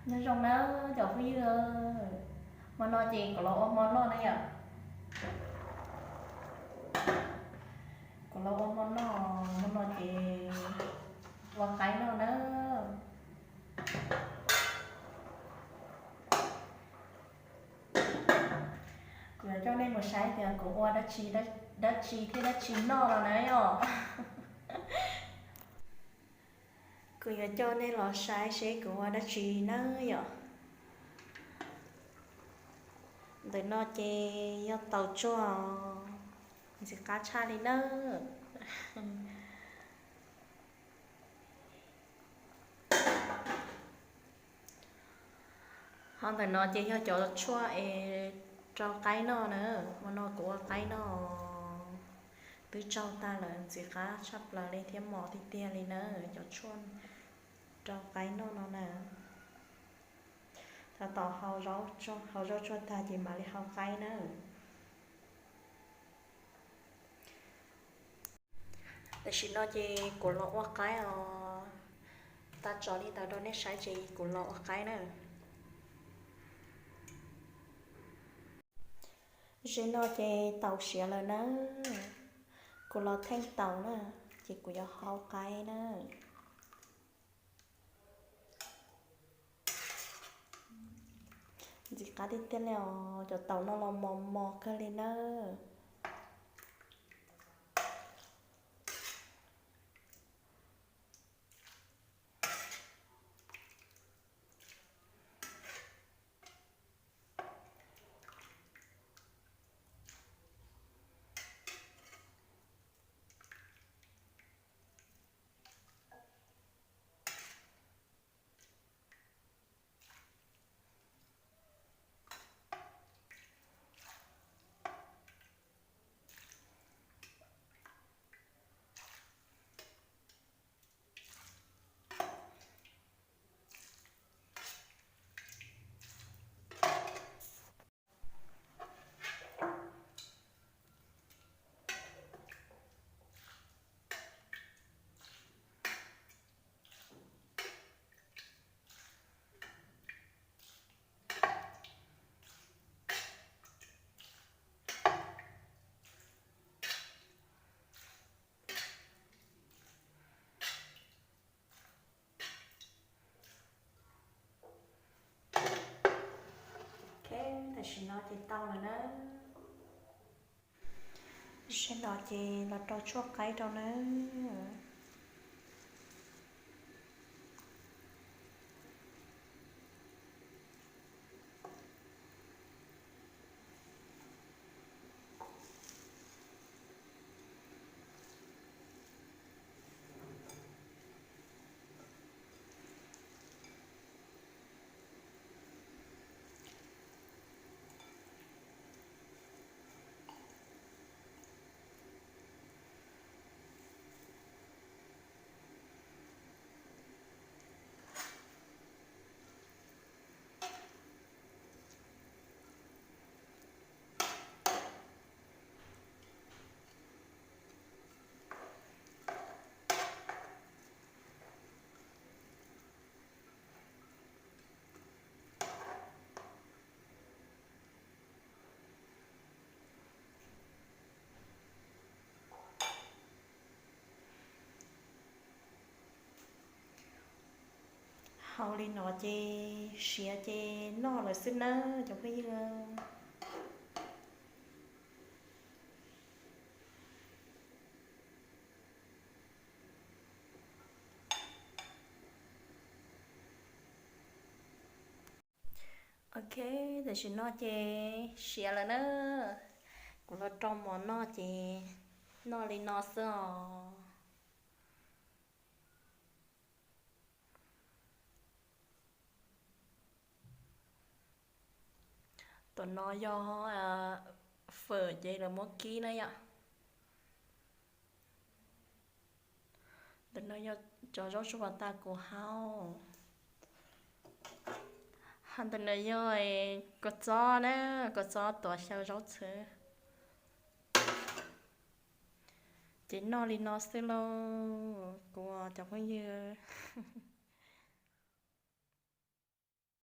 Nyob zoo na cov phooj ywg, hmo no ces kuv los ua hmo noj na yom. Kuv los ua hmo noj, hmo no ces ua qaib noj na. Kuv yuav coj nej mus saib tias kuv ua dab tsi, dab tsi thiab dab tsi noj no na yom. Kuv yuav coj nej los saib seb kuv ua dab tsi na yom. Ntawm no ces yog taus tsuag, ntxim qab tshaj li nawb. Ho ntawm no ces yog cov tshuaj es rau qaib noj na, hmo no kuv ua qaib noj twb tsaug tag lawm, ntxim qab tshaj plaws li thiab mos tiag tiag li na, cov tshuaj rau qaib noj no na. Tab tom hau zaub tsuag tag ces mam li hau qaib na. Tam sim no ces kuv los ua qaib os, tag tso li ntawd rau nej saib ces kuv los ua qaib na. Ze no ces taus siav lawm na, kuv los theej taus na, ces kuv yuav hau qaib na. Ntxim qab tiag tiag li os, cov taus no los mos mos kawg li nawb. Tam sim no ces tau lawm na. Sab no ces los rau tshuaj qaib rau na. Hau li no ces siav ces noj lawm xwb nawb cov phooj ywg. Ok, tam sim no ces siav lawm na. Kuv los rau mov noj ces noj li no xwb os. Tam no yog fawm ces lawv muab kib na yom. Ntawm no yog cov zaub tsuag tas kuv hau. Ho ntawm no yog kua txob na, kua txob tuav xyaw zaub txhwv. Ces noj li no xwb lauj kuv cov phooj ywg.